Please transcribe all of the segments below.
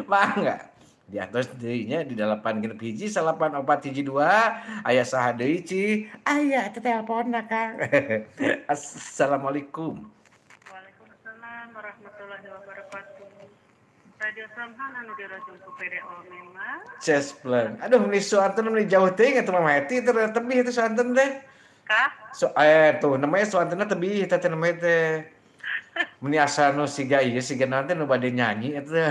Mangga. Di atas deui nya di 861 9 4 1 2 aya saha deui Ci? Aya teh teleponnya Kang. Assalamualaikum. Waalaikumsalam warahmatullahi wabarakatuh. Radio Samhan anu dirajung ku PDO memang. Cespleng. Aduh meni suanten meni jauh teuing atuh Mama Eti teh tebih teh suanten teh. Kah? So, tuh namanya suantenna tebih teh namanya teh. Meni asa nu siga ieu siga naon teh nu bade nyanyi eta.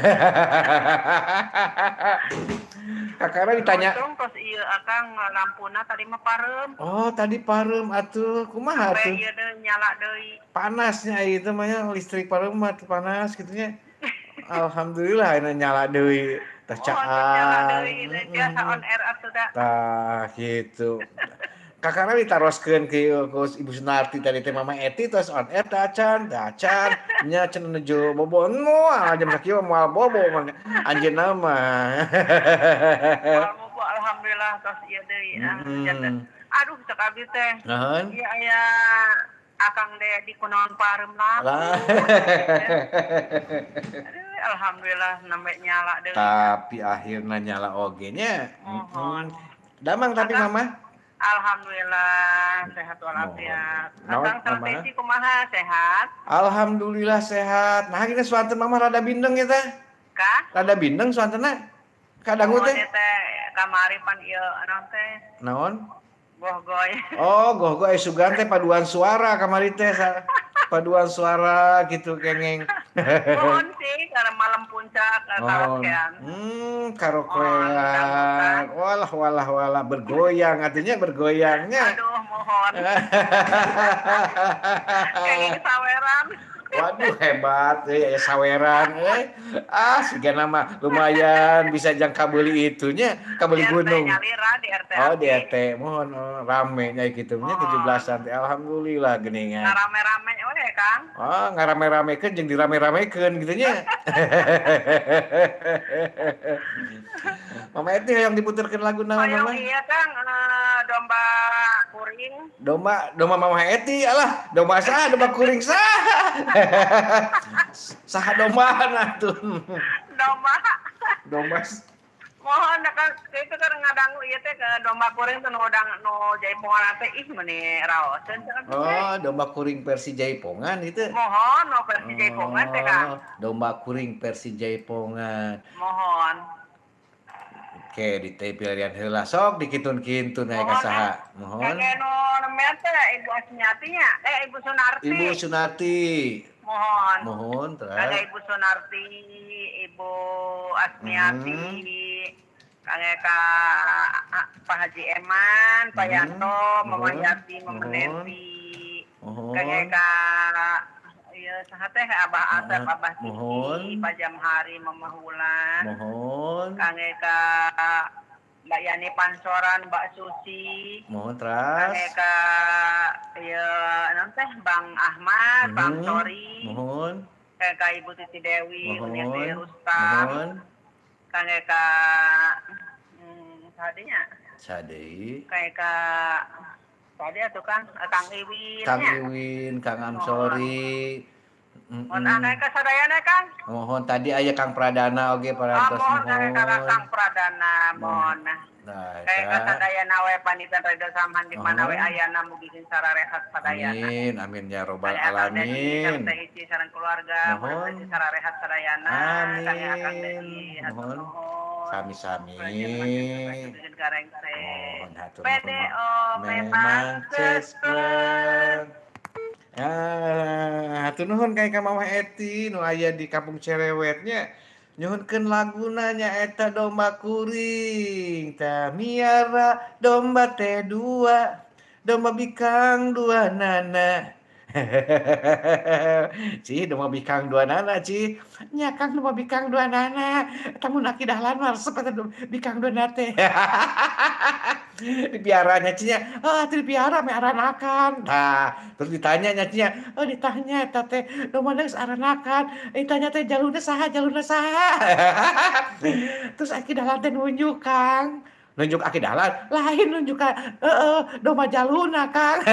Kakakna ditanya. Untung tos ieu Akang lampuna tadi mah pareum. Oh, tadi pareum atuh. Kumaha atuh? Sampai ieu deui nyala deui. Panasnya ieu teh mah nya listrik pareum mah panas kitu nya. Alhamdulillah ayeuna nyala deui. Tah caang. Biasa on air atuh da. Tah kitu. Kakakna ditaroskeun ke Ibu Sunarti tadi teh Mama Eti tos on air teh acan, teh acan nya cenah nuju bobo moal jam sakieu moal bobo anjeunna mah. Moal bobo alhamdulillah tos ieu deui. Aduh cek abdi teh. Naon? Ieu aya Akang Dedi kunaon pareum lampu. Aduh alhamdulillah nembe nyala deui. Tapi akhirna nyala oge nya. Mohon. Damang tapi Mama. Alhamdulillah sehat walafiat. Akang Sartesi kumaha sehat? Alhamdulillah sehat. Nah kita suanten Mama rada bindeng ya teh. Kah? Rada bindeng suantenna. Kadangu teh. Teh kamari pan ieu naon teh? Naon? Gohgoy. Oh, gohgoy sugan teh paduan suara kamari teh. Paduan suara gitu kengeng. Mohon sih karena malam puncak karaokean. Karaokean. Walah walah walah bergoyang artinya bergoyangnya. Aduh, mohon. Kengeng saweran. Waduh hebat ya saweran ah siga nama lumayan bisa jang kabeuli itunya kabeuli gunung. Nyalira di RT. Oh di RT mohon rame nya kitu nya 17-an teh alhamdulillah geuningan. Ngarame-rame we Kang. Oh ngarame-ramekeun jeung dirame-ramekeun kitu nya. Mama Eti hayang diputerkeun lagu naon Mama? Iya Kang domba kuring. Domba domba Mama Eti alah domba saha domba kuring saha. Saha domba atuh. Domba. Domba. Mohon kan itu kan ngadangu ieu teh ke domba kuring teh nu udang nu jaipongan teh ih meuni raoseun cenah. Oh, domba kuring versi jaipongan itu. Mohon nu versi jaipongan teh Kang. Domba kuring versi jaipongan. Mohon. Oke, di teh pilihan heula sok dikitun-kintun aya ka saha. Mohon. Kage nu nembe teh Ibu Asmiati nya, Ibu Sunarti. Ibu Sunarti. Mohon. Mohon terus. Kage Ibu Sunarti, Ibu Asmiati. Kage ka Pak Haji Eman, Pak Yanto, Mama Yati, Mama Neti. Kage ka ieu saha teh Abah Asep, Abah Siti, Pak Jamhari, Mama Hulan. Mohon. Kage ka Mbak Yani Pancoran, Mbak Susi. Mohon teras. Kage ka ieu naon teh Bang Ahmad, Bang Sori. Mohon. Kage ka Ibu Titi Dewi, Uni Rustam. Mohon. Kage ka sadinya. Sadi. Kage ka tadi atuh Kang, Kang Iwin. Kang Iwin, Kang Amsori. Mohon anu ka sadayana Kang. Mohon tadi aya Kang Pradana oge parantos mohon. Mohon Kang Pradana mohon. Nah, kayak ka sadayana we panitan Radio Samhan di mana we ayana mugi sararehat sadayana. Amin amin ya robbal alamin. Teh Ici sareng keluarga mugi sararehat sadayana. Amin. Mohon. Sami-sami. Mohon hatur PDO memang cespleng. Ah, hatur nuhun ka Mama Eti nu aya di Kampung Cerewetnya. Nyuhunkeun laguna nya eta domba kuring. Tah miara domba teh dua, domba bikang dua nana. Ci domba bikang dua nana ci. Nya Kang domba bikang dua nana. Eta mun aki dahlan mah resep eta bikang dua nana teh. Dipiaranya cinya, oh dipiara me aranakan. Nah, terus ditanya nya cinya, oh ditanya eta teh domba geus aranakan. Ditanya teh jalurna saha, jalurna saha. Terus aki dahlan teh nunjuk Kang. Nunjuk Aki Dahlan, lain nunjuk ka heeh, domba jaluna, Kang.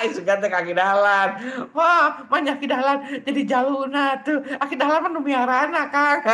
Isukan teh Aki Dahlan. Wah, manya Aki Dahlan jadi jaluna tuh. Aki Dahlan mah nu miarana, Kang.